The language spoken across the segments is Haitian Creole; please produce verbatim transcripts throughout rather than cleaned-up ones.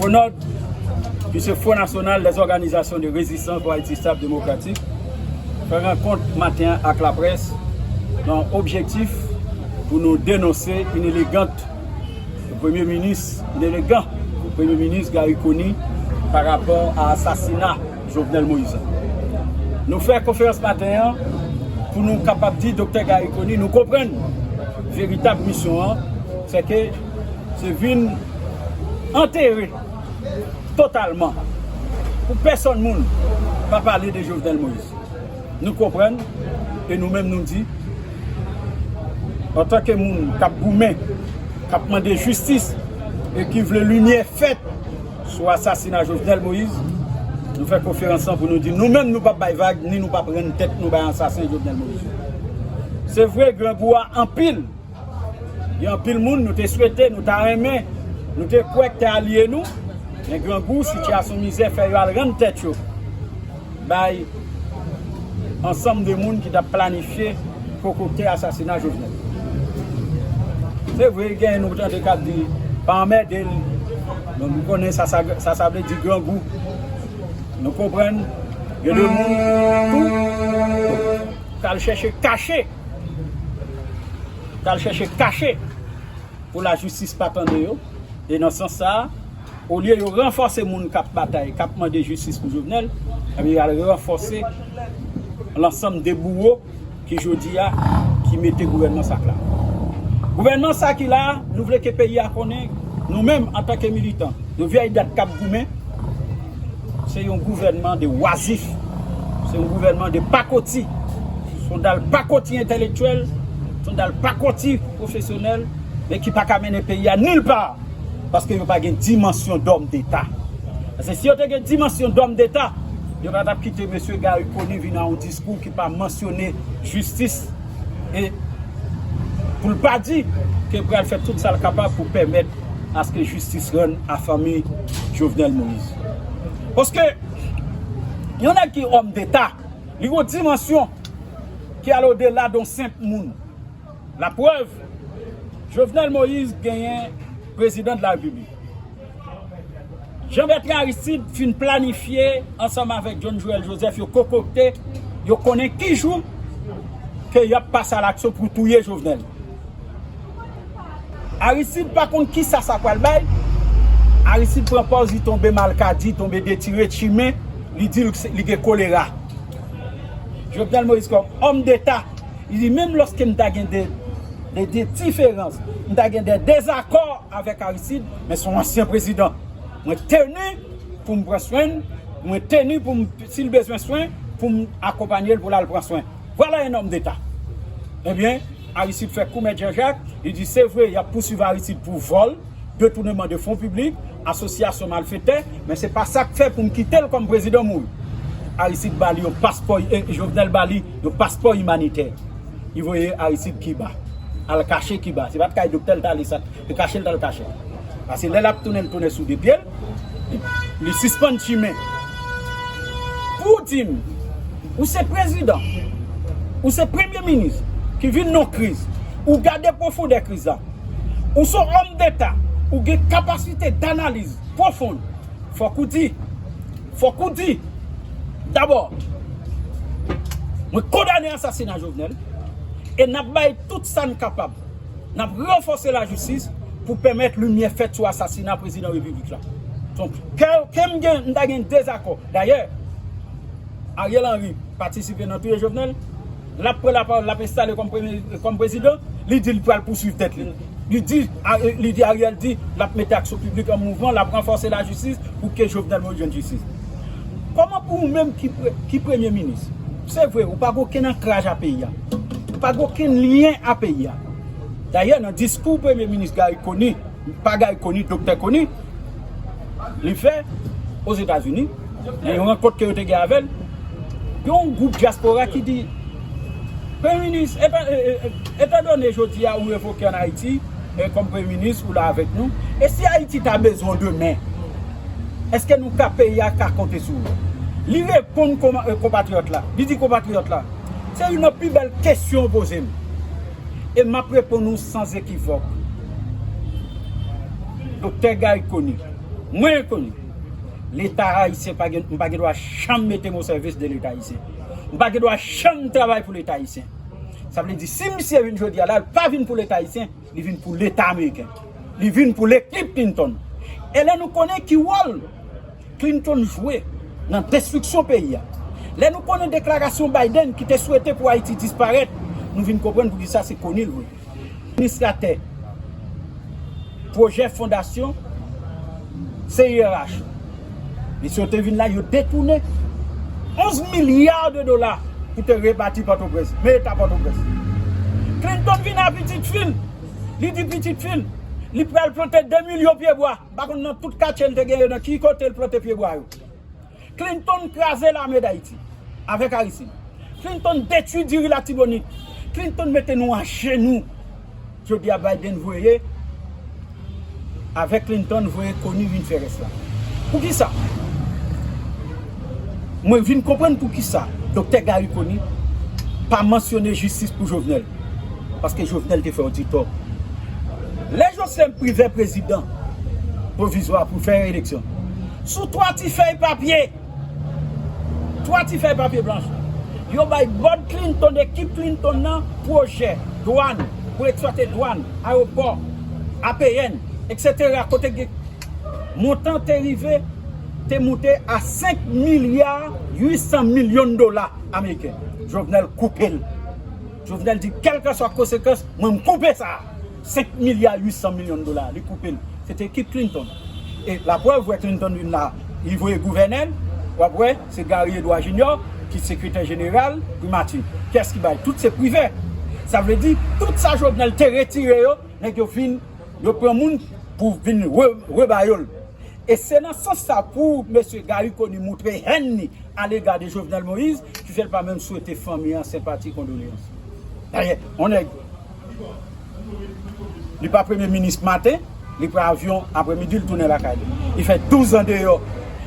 Nòd, ki se Front National des Organisations de Résistance pour Haïti Stable Démocratique, fè rankont maten an ak laprès nan objektif pou nou denonse inelegan Premye Minis, inelegan Premye Minis Garry Conille pa rapò a asasina Jovenel Moïse. Nou fè konferans maten an pou nou kapab di Doktè Garry Conille nou konprann veritab misyon an, se ke se vin antere totalman pou pèsonn moun pa pale de Jovenel Moïse. Nou konprann e nou menm nou di, antanke moun k ap goumen, k ap mande jistis e ki vle limyè fèt sou asasina Jovenel Moïse, nou fè konferans lan pou nou di nou menm nou p ap bay vag ni nou p ap rann tèt nou bay asasen Jovenel Moïse. Se vre, grangou a anpil. Gen anpil moun nou te swete, nou ta renmen, nou te kwè k te alye nou, men grangou, sitiyasyon mizè fè yo al rann tèt yo bay ansanm de moun ki t ap planifye, kokokte asasina Jovenel. Se vre, gen nou tande k ap di pa anmède l. Bon, nou konnen sa sa, sa, sa vle di grangou. Nou konprann gen de moun tou k al chèche kache, k al chèche kache pou lajistis pa tande yo. E nan sans sa a, olye yo ranfòse moun k ap batay, k ap mande jistis pou Jovenel, ebyen, y al ranfòse lansanm de bouwo ki jodi a, ki mete gouvènman sa k la. Gouvènman sa ki la, nou vle ke peyi a konnen, nou menm, antanke militan, de vyèy dat k ap goumen, se yon gouvènman de wazif, se yon gouvènman de pakoti, se yon dal pakoti entèlektyèl, se yon dal pakoti pwofesyonèl, men ki pa ka mennen peyi a nil pa, paske yo pa gen dimansyon dòm deta. Paske si yo te gen dimansyon dòm deta, yo pa t ap kite mesye Garry Conille vin a yon diskou ki pa mansyone jistis, e pou l pa di ke l pral fè tout sa l kapab pou pèmèt aske jistis rann a fanmi Jovenel Moïse. Paske yon nèg ki òm deta, li gen yon dimansyon ki al odela de yon senp moun. Laprèv, Jovenel Moïse genyen prezidan de la repiblik. Jean Bertrand Aristide fin planifye ansanm avèk John Joël Joseph, yo kokokte, yo konnen ki jou ke y ap pase a laksyon pou touye Jovenel. Aristide pa konn kisa sa pral bay. Aristide pran pòz li tonbe malkadi, tonbe detire, chimen, li di l se, li gen kolera. Jovenel Moïse kòm òm deta, li di menm lòske m ta gen de, de, de diferans, m ta gen de dezakò avèk Aristide, men se yon ansyen prezidan. Mwen teni pou m pran swen l, mwen teni pou m, si l bezwen swen, pou m akonpanye l pou l al pran swen. Vwala un homme d'État. Ebyen, Aristide fè kou Mèt Jean Jacques, li di se vre, y ap pouswiv Aristide pou vòl, detounman de fon piblik, asosyasyon malfetè, men se pa sa k fè pou m kite l kòm prezidan mouri. Aristide ba li yon paspò, e, Jovenel ba li yon paspò imanitè. Li voye Aristide Kiba. Al kache Kiba. Se pa t kay doktè l t ale sa, se kache l t al kache. Paske lè l ap tounen, l tounen sou de pye l, li, li sispann chimen. Pou w di m, ou se prezidan, ou se premye minis ki vin nan kriz, ou gade pwofondè kriz la, ou se yon òm deta, ou gen kapasite danaliz pwofon, fòk ou di, fòk ou di, dabò, mwen kondane asasina Jovenel, e n ap bay tout sa n kapab. N ap ranfòse lajistis pou pèmèt limyè fèt sou asasina prezidan repiblik la. Donk, ke, ke m gen, m ta gen dezakò. Dayè, Ariel Henry patisipe nan touye Jovenel. L ap pran lapawòl, l ap enstale kòm premye, kòm prezidan. Li di l pral pouswiv tèt li. Li di, a, li di, Ariel di, l ap mete aksyon piblik an mouvman, l ap ranfòse lajistis pou ke Jovenel Moïse jwenn jistis. Kòman pou ou menm ki pre-, ki premye minis? Se vre, ou pa gen okenn ankraj a peyi a. Ou pa gen okenn lyen a peyi a. Dayè, nan diskou premye minis Garry Conille, pa Garry Conille, doktè Conille, li fè Ozetazini, nan yon rankont ke yo te gen avè l, gen yon gwoup dyaspora ki di, Premye minis, etan, e, e, e, etan done jodi a ou revoke ann Ayiti, e, kòm premye minis, ou la avèk nou, e si Ayiti ta bezwen w demen, èske nou ka, peyi a ka konte sou ou? Li reponn konma-, e, konpatriyòt la, li di konpatriyòt la, se youn nan pi bèl kesyon w poze m. E m ap reponn ou sanzekivòk. Doktè Garry Conille, Mwen koni. Leta ayisyen pa gen, m pa gen dwa janm mete m o sèvis de Leta ayisyen. M pa gen dwa janm travay pou Leta ayisyen. Sa vle di, si misye vin jodi a la, l pa vin pou Leta ayisyen, li vin pou Leta ameriken. Li vin pou lekip Clinton. E lè nou konnen ki wòl Clinton jwe nan destriksyon peyi a, lè nou konnen deklarasyon Biden ki te swete pou Ayiti disparèt, nou vin konprann poukisa se koni l vre. Administratè pwojè fondasyon C I R H. Mesye yo te vin la, yo detounen onz milya de dola pou te rebati Pòtoprens, men eta Pòtoprens. Clinton vin a pitit fi l, li di pitit fi l, li pral plante de milyon pye bwa. M pa konn nan tout katye l te gen yo, nan ki kote l plante pye bwa yo. Clinton kraze lame Dayiti avèk Aristide. Clinton detwi diri Latibonit. Clinton mete nou ajenou. Jodi a Biden voye, avèk Clinton voye Conille vin fè rès la. Poukisa? Mwen vin konprann poukisa Doktè Garry Conille pa mansyone jistis pou Jovenel. Paske Jovenel te fè yo di tò. Lè Jocelyn Privert prezidan pwovizwa pou fè eleksyon, sou twa ti fèy papye, twa ti fèy papye blanch, yo bay Bob Clinton, ekip Clinton nan, pwojè dwàn, pou eksplwate dwàn, ayewopò, A P N, et cetera, kote gen montan te rive, te moute a senk milya uit san milyon dola ameriken. Jovenel koupe l. Jovenel di, kèlkeswa konsekans, mwen, m koupe sa. Senk milya uit san milyon dola, li koupe l. Se te ekip Clinton. E laprèv, wè Clinton vin la, li voye gouvènè l, w ap wè, se Garry Edouard Junior, ki sekretè jeneral primati. Kiyès ki bay? Tout se prive. Sa vle di, tout sa Jovenel te retire yo, nèg yo vin, yo pran moun pou vin re-, rebay yo l. E se nan sans sa pou mesye Garry Conille montre hèn li alega de Jovenel Moïse, ki fè l pa menm swete fanmi an senpati, kondoleyans. Dayè, yon nèg, li pa premye minis maten, li pran avyon aprèmidi, li tounen lakay li. Li fè douz an deyò.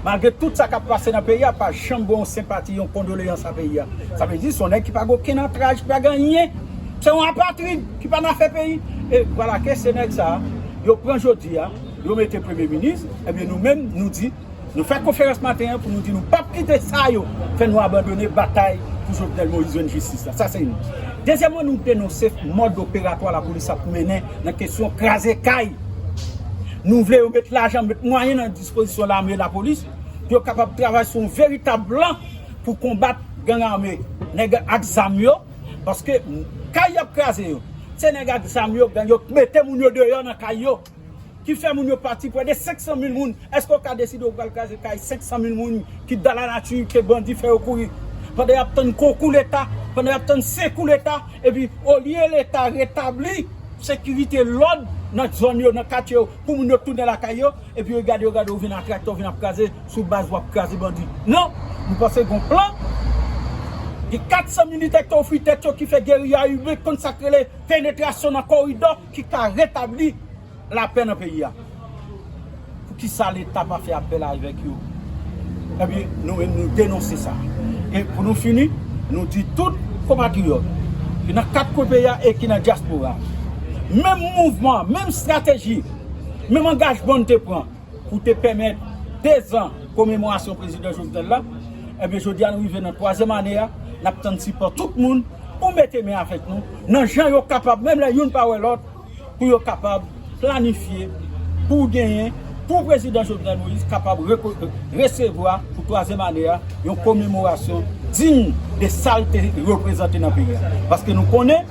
Malgre tout sa k ap pase nan peyi a, pa janm gen yon senpati, yon kondoleyans a peyi a. Sa vle di, se yon nèg ki pa gen okenn antraj, ki pa gen anyen. Se yon apatrid ki pa nan afè peyi. E vwala ke se nèg sa a, yo pran jodi a, yo mete premye minis, ebyen nou menm, nou di, nou fè konferans maten an pou nou di nou p ap kite sa yo fè nou abandone batay pou Jovenel Moïse jwenn jistis la. Sa se youn. Dezyèmman, nou denonse mòd operatwa lapolis ap mennen nan kesyon kraze kay. Nou vle yo met lajan, met mwayen nan dispozisyon lame, lapolis, pou yo kapab travay sou yon veritab plan pou konbat gang ame, nèg ak zam yo, paske kay y ap kraze yo, se nèg ak zam yo, gang yo mete moun yo deyò nan kay yo, ki fè moun yo pati, prè de senk san mil moun. Èske w ka deside w pral kraze kay senk san mil moun ki dan lanati, ke bandi fè yo kouri? Pandan y ap tann konkou Leta, pandan y ap tann sekou Leta, epi olye Leta retabli sekirite, lòd nan zòn yo, nan katye yo, pou moun yo tounen lakay yo, epi yo gade, yo gade w vin ak traktè, w vin ap kraze sou baz w ap kraze bandi. Non, nou panse gon plan. Gen kat san militè ki te ofri tèt yo, ki fè geriya iben, konn sa k rele penetrasyon nan koridò, ki ka retabli lapè nan peyi a. Poukisa Leta pa fè apèl avèk yo? Ebyen, nou menm, nou denonse sa. E pou nou fini, nou di tout konpatriyòt ki nan kat kwen peyi a e ki nan dyaspora, menm mouvman, menm estrateji, menm angajman n te pran pou te pèmèt dezan komemorasyon prezidan Jovenel la, ebyen, jodi a nou rive nan twazyèm ane a, n ap tann sipò tout moun pou mete men avèk nou, nan jan yo kapab, menm lè youn pa wè lòt, pou yo kapab planifye, pou genyen, pou prezidan Jovenel Moïse kapab reko-, resevwa pou twazyèm ane a, yon komemorasyon diy de sa l te reprezante nan peyi a. Paske nou konnen,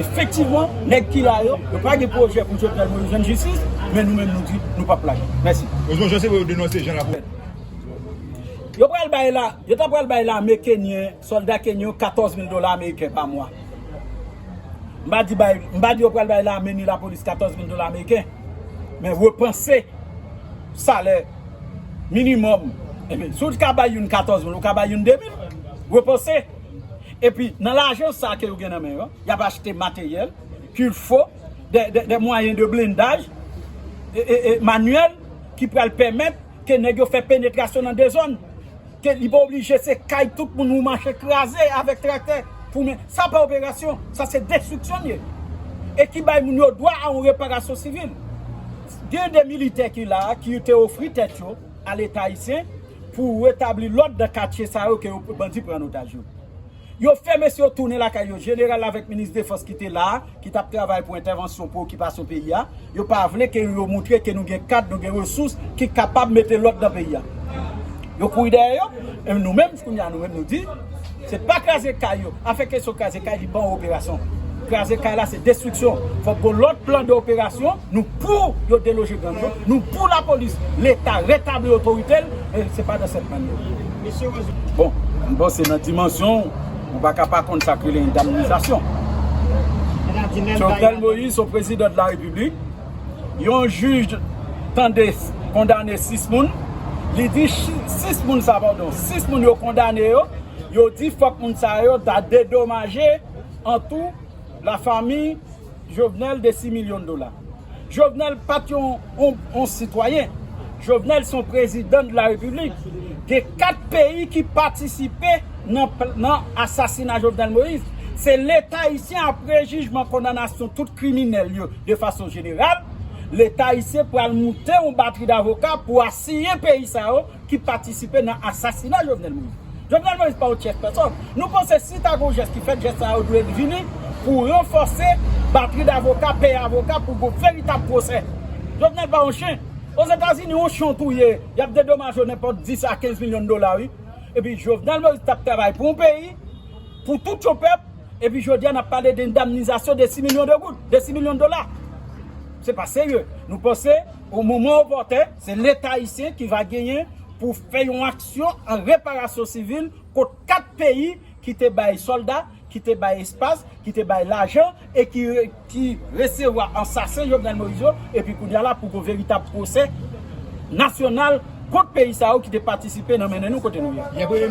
efektivman, nèg ki la yo, yo pa gen pwojè pou Jovenel Moïse jwenn jistis, men nou menm nou di, nou p ap lage. Mèsi. Oswald Joseph, yo denonse jan la. Yo pral bay la, yo ta pral bay lame kenyen, sòlda kenyen yo katòz mil dola ameriken pa mwa. M pa di bay, m pa di yo pral bay lame ni lapolis katòz mil dola ameriken, men repanse salè minimòm. Ebyen, si w ka bay youn katòz mil, ou ka bay youn de mil. Repanse. Epi, nan lajan sa ke yo gen nan men yo, y ap achte materyèl, kil fo, de, de, de mwayen de blendaj, e, e, e, manyèl, ki pral pèmèt ke nèg yo fè penetrasyon nan de zòn. Ke li pa oblije se kay tout moun ou mache kraze avèk traktè pou men. Sa pa operasyon, sa se destriksyon l ye. E ki bay moun yo dwa a yon reparasyon sivil. Gen de militè ki la a, ki te ofri tèt yo a Leta ayisyen pou retabli lòd nan katye sa yo ke yo, bandi pran an otaj yo. Yo fè mesye yo tounen lakay yo. Jeneral avèk minis defans ki te la a, ki t ap travay pou entèvansyon, pou okipasyon peyi a, yo pa vle ke yo montre ke nou gen kad, nou gen resous ki kapab mete lòd nan peyi a. Yo kouri dèyè yo, e nou menm, kounye a, nou menm, nou di, se pa kraze kay yo. Afè kesyon kraze kay, li pa yon operasyon. Kraze kay la, se destriksyon. Fòk gon lòt plan de operasyon, nou pou yo deloje gang yo, nou pou lapolis, Leta retabli otorite l, e se pa nan sèt mannyè. Bon, m panse nan dimansyon, ou pa ka pa konn sa k rele endamnizasyon. Jovenel Moïse, se prezidan de la Repiblik, yon jij tande kondane sis moun, li di sis moun sa, padon, sis moun yo kondane yo, yo di fòk moun sa yo ta dedomaje an tou lafanmi Jovenel de sis milyon dola. Jovenel pa t yon, yon, yon sitwayen. Jovenel se yon prezidan de la Repiblik. Gen kat peyi ki patisipe nan, nan asasina Jovenel Moïse. Se Leta ayisyen, apre jijman kondanasyon tout kriminèl yo de fason jeneral, Leta ayisyen pral moute yon batri davoka pou asiyen peyi sa yo ki patisipe nan asasina Jovenel Moïse. Jovenel Moïse pa yon tyès pèsòn. Nou panse si ta gon jès ki fèt, jès sa yo dwe vini pou ranfòse batri davoka, peye avoka pou gon veritab pwosè. Jovenel pa yon chen. Ozetazini, yon chen w touye, y ap dedomaje w nenpòt dis a kenz milyon dola, wi. Epi Jovenel Moïse t ap travay pou yon peyi, pou tout yon pèp, epi jodi a n ap pale de endamnizasyon de sis milyon de goud, de sis milyon dola. Se pa serye. Nou panse, o moman opòten, se Leta ayisyen ki va genyen pou fè yon aksyon an reparasyon sivil kont kat peyi ki te bay sòlda, ki te bay espas, ki te bay lajan e ki, ki resevwa ansasen Jovenel Moïse yo, epi kounye a la pou gon veritab pwosè nasyonal kont peyi sa yo ki te patisipe nan mennen nou kote nou ye.